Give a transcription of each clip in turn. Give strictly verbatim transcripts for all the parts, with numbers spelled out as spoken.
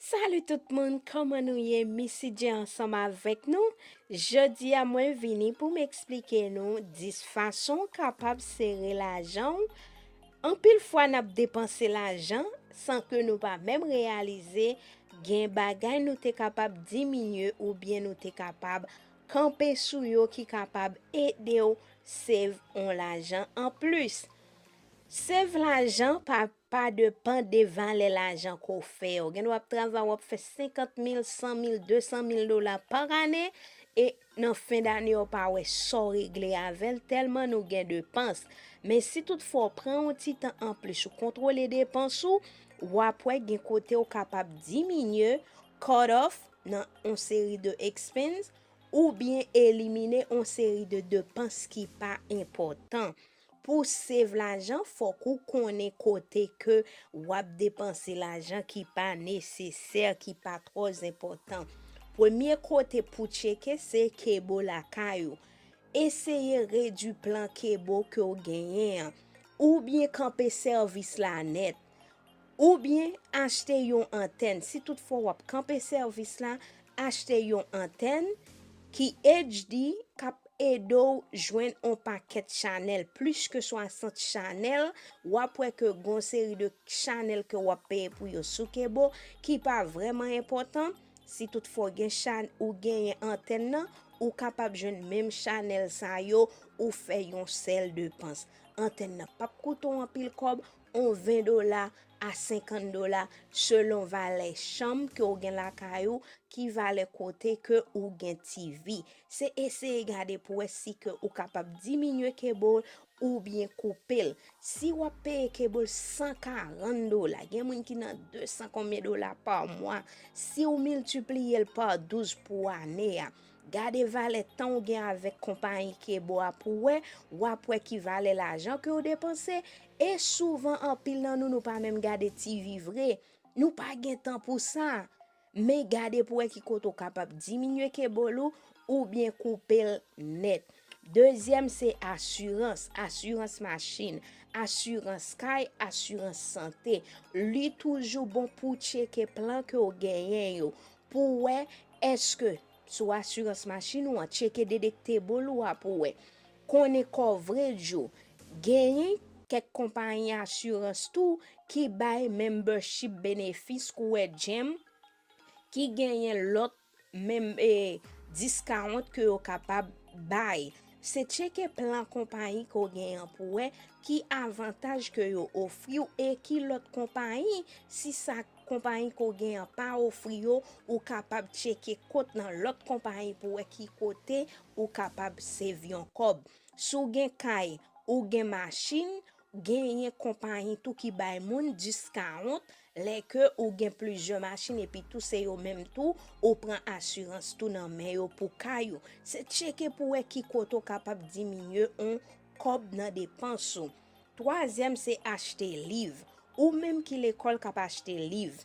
Salut tout moun, kòman nou ye? Missy J ansanm avèk nou. Jodi a mwen vini pou m eksplike nou dis fason w kapab sere lajan w. Anpil fwa n ap depanse lajan san ke nou pa menm reyalize gen bagay nou te kapab diminye oubyen nou te kapab kanpe sou yo ki kapab ede w save on lajan anplis. Save lajan pa pa depan de valè lajan ke w fè yo. Gen dwa w ap travay, w ap fè senkant mil, san mil, de san mil dola pa ane, e nan fen dane w pa wè sa w regle avè l tèlman nou gen depans. Men si toutfwa w pran yon ti tan anplis ou kontwole depans ou, w ap wè gen kote w kapab diminye, cut off nan yon seri de expense, oubyen elimine yon seri de depans ki pa enpòtan. Pou save lajan, fòk ou konnen kote ke w ap depanse lajan ki pa nesesè, ki pa twò enpòtan. Premye kote pou tcheke se kebo lakay ou. Eseye redui plan kebo ke w genyen an, oubyen kanpe sèvis la nèt. Oubyen achte yon antèn. Si toutfwa w ap kanpe sèvis la, achte yon antèn ki H D k ap ede w jwenn on pakèt chanèl, plis ke swasant chanèl, w ap wè ke gon seri de chanèl ke w ap peye pou yo sou kebo ki pa vrèman enpòtan. Si toutfwa w gen chan-, ou genyen antèn nan, ou kapab jwenn menm chanèl sa yo, ou fè yon sèl depans. Antèn nan p ap koute w anpil kòb, on ven dola a senkant dola, selon valè chanm ke w gen lakay ou, ki valè kote ke ou gen T V. Se eseye gade pou wè si ke ou kapab diminye kebo l oubyen koupe l. Si w ap peye kebo l san karant dola, gen moun ki nan de san konbyen dola pa mwa, si w miltipliye l pa douz pou ane a, gade valè tan w gen avèk konpayi kebo a pou wè, w ap wè ki valè lajan ke w depanse, e souvan anpil nan nou, nou pa menm gade T V vre. Nou pa gen tan pou sa. Men gade pou wè ki kote w kapab diminye kebo l ou oubyen koupe l nèt. Dezyèm se asirans, asirans machin, asirans kay, asirans sante. Li toujou bon pou tcheke plan ke w genyen yo, pou wè èske sou asirans machin ou an, tcheke dedektable ou a pou wè. Konnen coverage ou. Genyen kèk konpayi asirans tou ki bay membership benefis kou wè gym, ki genyen lòt menm, e, discount ke yo kapab bay. Se tcheke plan konpayi ke w genyen an pou wè ki avantaj ke yo ofri w e ki lòt konpayi, si sa konpayi ke w genyen an pa ofri yo, ou kapab tcheke kot nan lòt konpayi pou wè ki kote ou kapab save yon kòb. Si w gen kay, ou gen machin, genyen konpayi tou ki bay moun discount lè ke ou gen plizyè machin epi tou se yo menm tou ou pran asirans tou nan men yo pou kay ou. Se tcheke pou wè ki kote w kapab diminye on kòb nan depans ou. Twazyèm se achte liv. Ou menm ki lekòl k ap achte liv.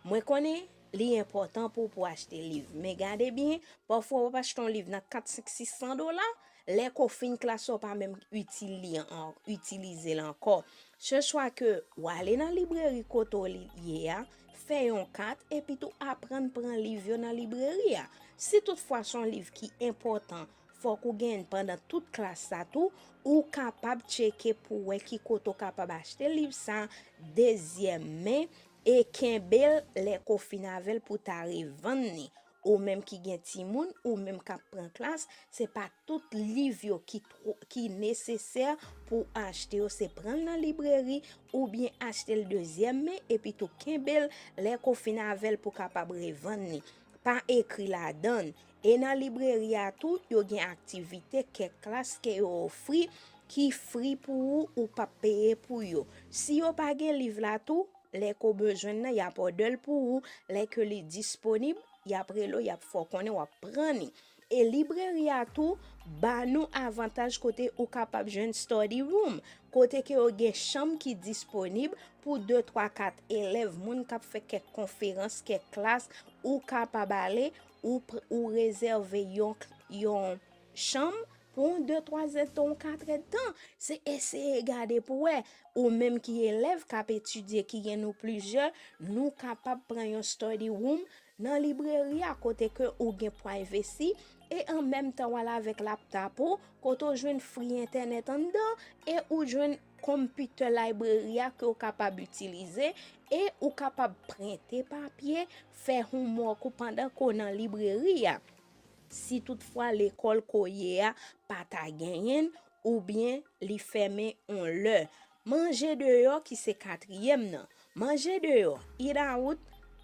Mwen konnen li enpòtan pou w pou achte liv, men gade byen, pafwa w ap achte yon liv nan kat, senk, sis san dola, lè ke w fin klas la, w pa menm itil li an, itilize l ankò. Se swa ke w ale nan libreri kote w li ye a, fè yon kat, epi tou aprann pran liv yo nan libreri a. Si toutfwa se yon liv ki enpòtan, fòk ou genyen l pandan tout klas sa tou, ou kapab tcheke pou wè ki kote w kapab achte liv sa dezyèm men e kenbe l lè ke w fin avè l pou w ta revann li. Ou menm ki gen timoun, ou menm k ap pran klas, se pa tout liv yo ki two-, ki nesesè pou w achte yo. Se pran l nan libreri oubyen achte l dezyèm men, epi tou kenbe l lè ke w fin avè l pou w kapab revann li. Pa ekri ladan l. E nan libreri a tou, yo gen aktivite, kèk klas ke yo ofri, ki free pou ou, ou p ap peye pou yo. Si yo pa gen liv la tou, lè ke w bezwen l nan, y ap order l pou ou, lè ke li disponib, y ap rele w, y ap fè w konnen w ap pran li. E libreri a tou ba nou avantaj kote ou kapab jwenn study room, kote ke yo gen chanm ki disponib pou de, twa, kat elèv, moun k ap fè kèk konferans, kèk klas, ou kapab ale, ou pr-, ou rezève yon, yon chanm Bon, de twa èdtan ou kat èdtan, se eseye gade pou wè. Ou menm ki elèv k ap etidye, ki gen nou plizyè, nou kapab pran yon study room nan libreri a kote ke ou gen privacy e an menm tan w al avèk laptop ou, kote w jwenn free entènèt anndan e ou jwenn computer library a ke w kapab itilize e ou kapab prente papye, fè homework ou pandan ke w nan libreri a. Si toutfwa lekòl ke w ye a pa ta genyen l oubyen li fèmen yon lè. Manje deyò ki se katriyèm nan. Manje deyò, eat out,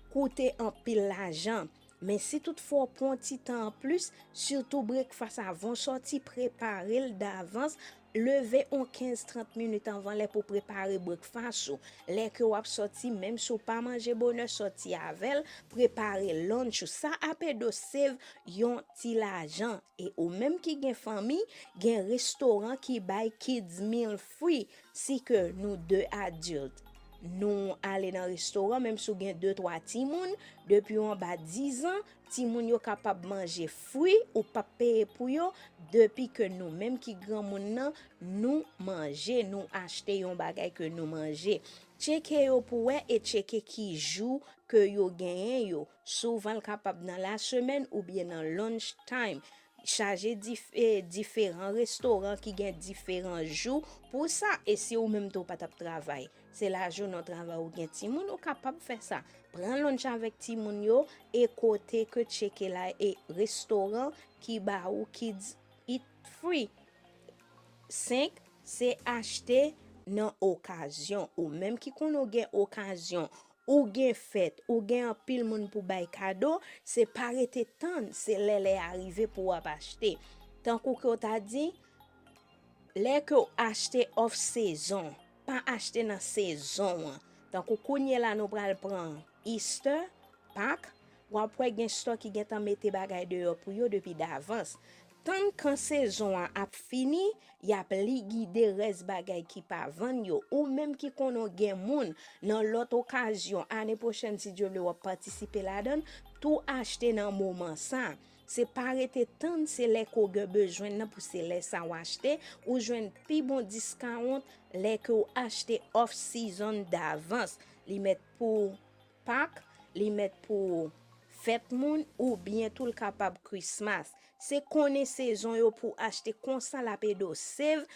koute anpil lajan. Men si toutfwa w pran yon ti tan anplis, sitou breakfast avan w sòti, prepare l davans. Leve yon kenz trant minit anvan lè pou w prepare breakfast ou. Lè ke w ap sòti, menm si w pa manje bonè, sòti avè l, prepare lunch ou. Sa ap ede w save yon ti lajan. E ou menm ki gen fanmi, gen restoran ki bay kids meal free. Si ke nou de adilt, nou ale nan restoran, menm si w gen de twa timoun, depi w anba diz an, timoun yo kapab manje free, ou p ap peye pou yo, depi ke nou menm ki granmoun nan, nou manje, nou achte yon bagay ke nou manje. Tcheke yo pou wè e tcheke ki jou ke yo genyen yo. Souvan l kapab nan lasemèn oubyen nan lunch time. Chaje dif-, e, diferan restoran ki gen diferan jou pou sa. E si ou menm tou w pa t ap travay, se lajounen w travay ou gen timoun, ou kapab fè sa. Pran lunch avèk timoun yo e kote ke tcheke la e restoran ki ba ou kids eat free. Senk, se achte nan okazyon. Ou menm ki konnen w gen okazyon, ou gen fèt, ou gen anpil moun pou bay kado, se pa rete tann, se lè lè a rive pou w ap achte. Tankou ke w ta di, lè ke w achte off season, pa achte nan sezon an. Tankou kounye la nou pral pran Easter, Pak, w ap wè gen stò ki gentan mete bagay deyò pou yo depi davans. Tann kan sezon an ap fini, y ap likide rès bagay ki pa vann yo. Ou menm ki konnen w gen moun nan lòt okazyon, ane pwochèn, si Dye vle, w ap patisipe ladan l, tou achte nan moman sa. Se pa rete tann se lè ke w gen bezwen nan pou se lè sa w achte, ou jwenn pi bon discount lè ke w achte off season davans. Li mèt pou Pak, li mèt pou fèt moun oubyen tou l kapab Christmas. Se konnen sezon yo pou w achte, konsa l ap ede w save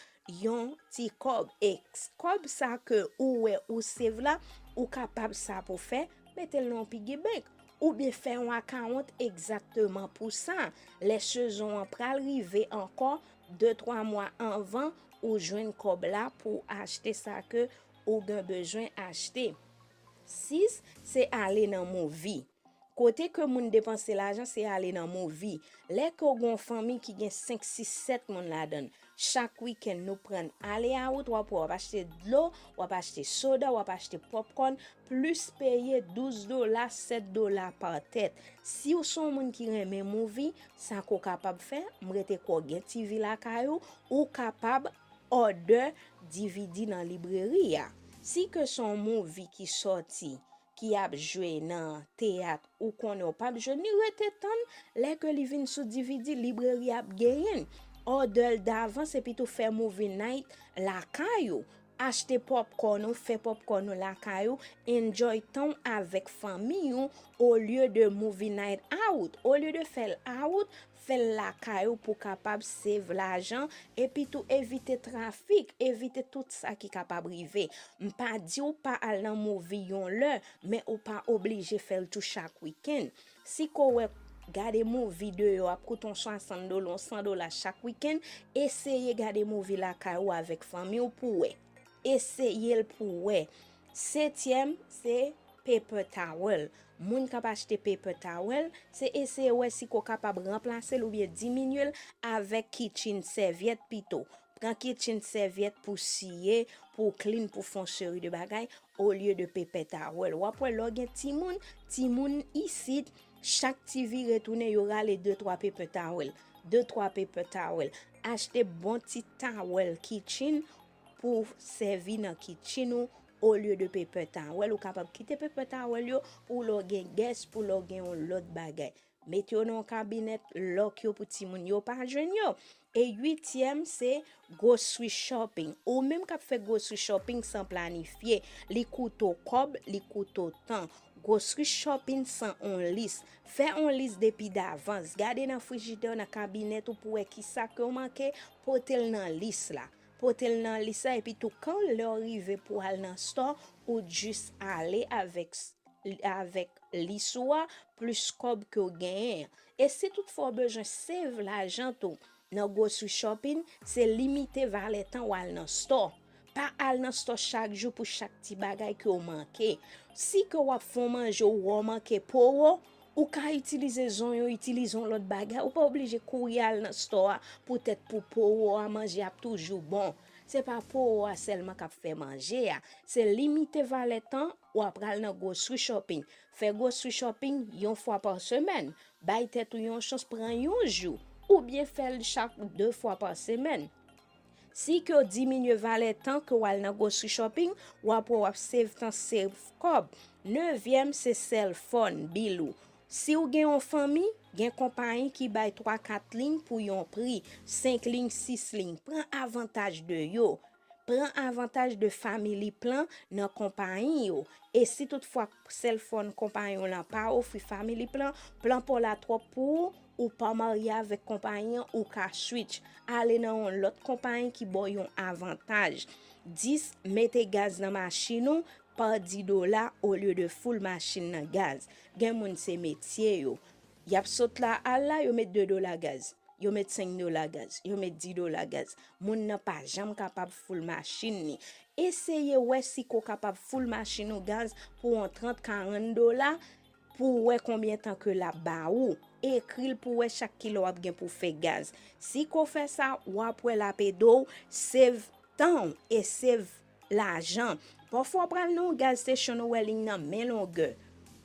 yon ti kòb. E kòb sa ke ou wè ou save la, ou kapab sa pou fè, mete l nan yon piggy bank. Oubyen fè yon akawont egzakteman pou sa. Lè sezon an pral rive ankò, de twa mwa anvan, ou jwenn kòb la pou w achte sa ke ou gen bezwen achte. Sis, se ale nan movie. Kote ke moun depanse lajan, se ale nan movie. Lè ke w gen yon fanmi ki gen senk, sis, sèt moun ladan l, chak wikenn nou pran ale out, w ap wè w ap achte dlo, w ap achte soda, w ap achte popcorn, plis peye douz dola, sèt dola pa tèt. Si w se yon moun ki renmen movie, sa ke w kapab fè, m rete kwè w gen T V lakay ou, ou kapab order D V D nan libreri a. Si ke se yon movie ki sòti, ki ap jwe nan teyat, ou konnen w p ap jwenn li, rete tann lè ke li vin sou D V D, libreri ap genyen l. Order l davans epi tou fè movie night lakay ou. Achte popcorn ou, fè popcorn ou lakay ou, enjoy tan w avèk fanmi ou, olye de movie night out. Olye de fè l out, fè l lakay ou pou kapab save lajan, epi tou evite trafik, evite tout sa ki kapab rive. M pa di w pa al nan movie yon lè, men ou pa oblije fè l tou chak wikenn. Si ke w wè gade movie deyò ap koute w swasant dola, yon san dola chak wikenn, eseye gade movie lakay ou avèk fanmi w pou w wè. Eseye l pou w wè. Setyèm, se paper towel. Moun k ap achte paper towel, se eseye wè si ke w kapab ranplase l oubyen diminye l avèk kitchen sèvyèt pito. Pran kitchen sèvyèt pou siye, pou clean, pou fè yon seri de bagay, olye de paper towel. W ap wè lè w gen timoun, timoun isit, chak ti vire tounen, yo rale de twa paper towel. De twa paper towel. Achte bon ti towel kitchen pou w sèvi nan kitchen ou, olye de paper towel. Ou kapab kite paper towel yo pou lè w gen guest, pou lè w gen yon lòt bagay. Mete yo nan yon kabinèt, lòk yo pou timoun yo pa jwenn yo. E uityèm, se grocery shopping. Ou menm k ap fè grocery shopping san planifye, li koute w kòb, li koute w tan. Grocery shopping san on lis. Fè on lis depi davans. Gade nan frijidè, nan kabinèt ou pou wè kisa ke w manke, pote l nan lis la. Pote l nan lis la, epi tou kan lè w rive pou al nan store, ou jis ale avèk avèk lis ou a, plis kòb ke w genyen. E si toutfwa w bezwen save lajan tou nan grocery shopping, se limite valè tan w al nan store. Pa al nan store chak jou pou chak ti bagay ke w manke. Si ke w ap fè yon manje ou wè w manke powo, ou ka itilize zonyon, itilize yon lòt bagay. Ou pa oblije kouri al nan store a poutèt pou powo a, manje ap toujou bon. Se pa powo a sèlman k ap fè manje a. Se limite valè tan w ap pral nan grocery shopping. Fè grocery shopping yon fwa pa semèn. Bay tèt ou yon chans, pran yon jou, oubyen fè l chak de fwa pa semèn. Si ke w diminye valè tan ke w al nan grocery shopping, w ap wè w ap save tan, save kòb. Nevyèm, se cell phone bill ou. Si w gen yon fanmi, gen konpayi ki bay twa kat liy pou yon pri, senk liy, sis liy. Pran avantaj de yo. Pran avantaj de family plan nan konpayi yo. E si toutfwa cell phone konpayi w lan pa ofri family plan, plan pa w la twòp pou ou, ou pa marye avèk konpayi an, ou ka switch. Ale nan yon lòt konpayi ki ba w yon avantaj. Dis, mete gaz nan machin ou pa dis dola olye de full machin nan gaz. Gen moun se metye yo. Y ap sot la al la, yo met de dola gaz. Yo met senk dola gaz. Yo met dis dola gaz. Moun nan pa janm kapab full machin ni. Eseye wè si ke w kapab full machin ou gaz pou yon trant, karant dola pou w wè konbyen tan ke l ap ba ou. Ekri l pou w wè chak kilè w ap gen pou fè gaz. Si ke w fè sa, w ap wè l ap ede w save tan w e save lajan. Pafwa w pral nan yon gaz station, ou wè liy nan men longè.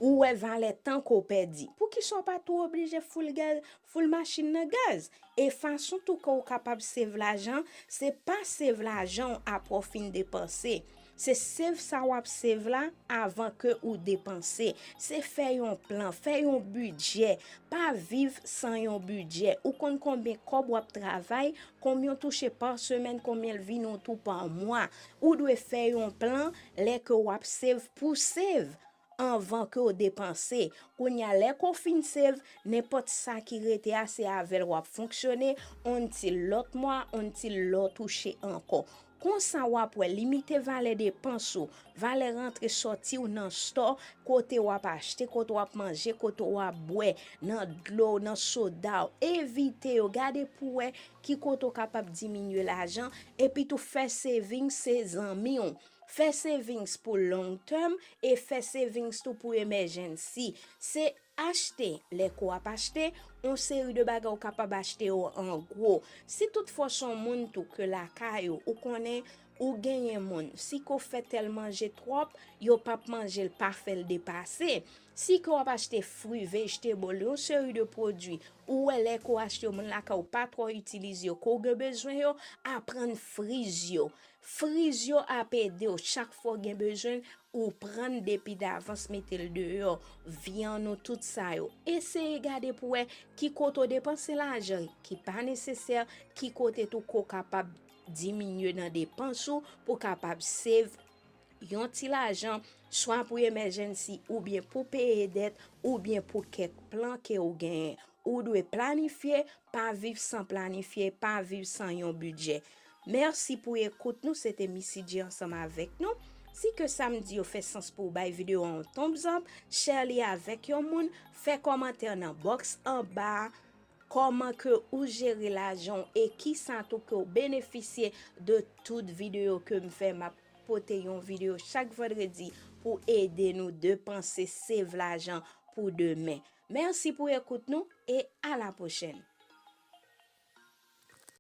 Ou wè valè tan ke w pèdi. Poukisa w pa tou oblije full gaz, full machin nan gaz? E fason tou ke w kapab save lajan, se pa save lajan w apre w fin depanse. Se save sa w ap save la avan ke ou depanse. Se fè yon plan, fè yon bidjè. Pa viv san yon bidjè. Ou konn konbyen kòb w ap travay, konbyen w touche pa semèn, konbyen l vini w tou pa mwa. Ou dwe fè yon plan lè ke w ap save pou save anvan ke w depanse. Kounye a, lè ke w fin save, nenpòt sa ki rete a, se avè l w ap fonksyone, on ti lòt mwa, on ti lòt touche ankò. Konsa, w ap wè limite valè depans ou, valè rantre sòti w nan store, kote w ap achte, kote w ap manje, kote w ap bwè, nan dlo w, nan soda w. Evite yo, gade pou w wè ki kote w kapab diminye lajan, epi tou fè savings se zanmi w. Fè savings pou long term e fè savings tou pou emergency. Se achte, lè ke w ap achte, yon seri de bagay ou kapab achte yo an gwo. Si toutfwa w se yon moun tou ke lakay ou, ou konnen ou genyen moun, si ke w fè tèl manje twòp, yo p ap manje l, pa fè l depase. Si ke w ap achte fri, vegetable, yon seri de pwodui, ou wè lè ke w achte yo, moun lakay ou pa twò itilize yo, ke w gen bezwen yo, aprann friz yo. Friz yo ap ede w chak fwa w gen bezwen, ou pran depi davans, mete l deyò, vyann ou, tout sa yo. Eseye gade pou wè ki kote w depanse lajan ki pa nesesè, ki kote tou ke w kapab diminye nan depans ou pou w kapab save yon ti lajan, swa pou emergency, oubyen pou peye dèt, oubyen pou kèk plan ke w genyen. Ou dwe planifye, pa viv san planifye, pa viv san yon bidjè. Mèsi pou ekout nou, se te Missy J ansanm avèk nou. Si ke sa m di yo fè sans pou w, bay videyo a yon thumbs up, share li avèk yon moun, fè kòmantè nan box anba a, kòman ke ou jere lajan w e kisa tou ke w benefisye de tout videyo ke m fè. M ap pote yon videyo chak vandredi pou ede nou depanse, save lajan pou demen. Mèsi pou ekout nou e a la pwochèn.